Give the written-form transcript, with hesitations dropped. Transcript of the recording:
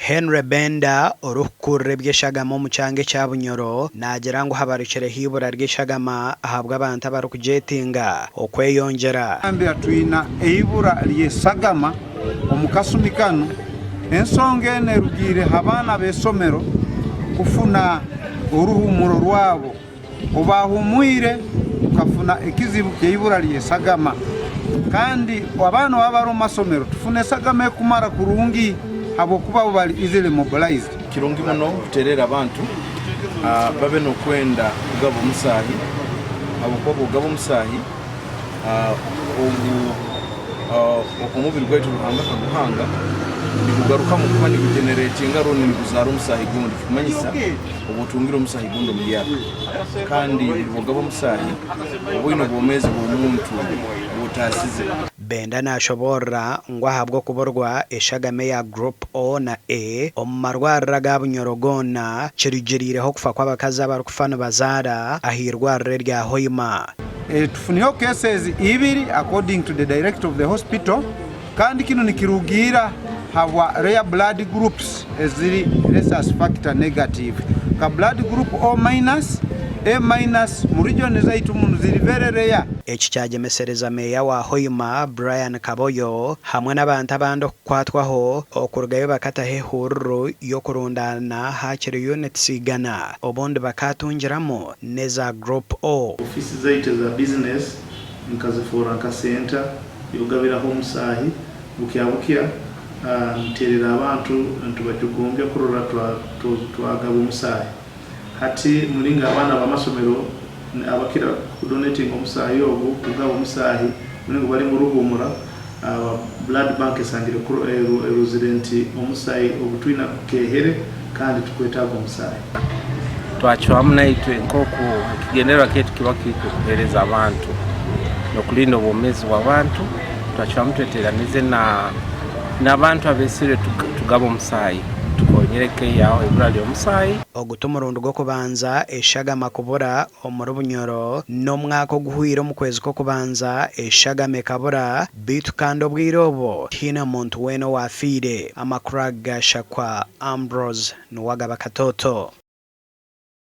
Henry Benda, orikukurira eby'eshagama omu kyanga ekya Bunyoro naagira ngu habarukireho eibura ry'eshagama ahabw'abantu abarikugyetinga okweyongyera. Gambira twina eibura ry'esagama omu kasumi kanu. Ensonga enu erugiire ha baana b'esomero kufuna oruhumuro rwabo. Obu baahumwire tukafuna ekizibu ky'eibura ry'esagama. Kandi abaana obu bari omu masomero tufuna esagama ekumara kurungi habw'okuba bo bari easily mobilized. Kirungi muno kuteerera abantu babe n'okwenda kugaba omusaahi ahabw'okuba bw'ogaba omusaahi ogu omubiri gwaitu Ruhanga akaguhanga nigugarukamu kuba nigujeneretinga rundi niguzaara omusaahi gundi ekikumanyisa oba otungire omusaahi gundi omuhyaka kandi buri bw'ogaba omusaahi oba oine obwomeezi bw'omuntu obu otaasize. Benda nashoboorora ngu ahabw'okuburwa eshagama eya Group O na A omu marwariro aga Bunyoro goona, kirugiriireho okufa kw'abakazi abarikufa nibazaara ah'eirwariro erya Hoima. Tufunireho cases ibiri according to the director of the hospital kandi kinu nikirugiira habwa rare blood groups eziri rhesus factor negative nka blood group O minus, A minus mu region zaitu munu ziri very rare. Eki kyagyemesereza Meeya wa Hoima, Brian Kaboyo hamwe n'abantu abandi okukwatwaho okurugayo bakataho ehururu y'okurundaana haakiri units igana obundi bakaatungiramu n'eza Group O. Ofiisi zaitu eza bizinesi nkazifoora nka senta y'okugabiraho omusaahi. Bukya bukya nteerera abantu nitubajugumbya kurora twagaba omusaahi. Hati muringa abaana b'amasomero abakira kudonetinga omusaahi ogu kugaba omusaahi muringo bari muruhumura, Blood Bank esangire erozire nti omusaahi ogu twine gukeehere kandi tukwetaaga omusaahi. Twacwamu naitwe nk'oku ekigendererwa kyaitu kiba kiri kuheereza abantu n'okulinda obwomeezi bw'abantu, twacwamu tweteranize n'abantu abeesire tugabe omusaahi tukonyere keihaho ibura ly'omusaahi. Ogu t'omurundi gw'okubanza eshagama kubura omuri Bunyoro. N'omwaka oguhweire omu kwezi kw'okubanza eshagama ekabura beitu kandi obwire obwo tihaine muntu weena owaafiire. Amakuru aga gashakwa Ambrose Nuwagaba Katoto.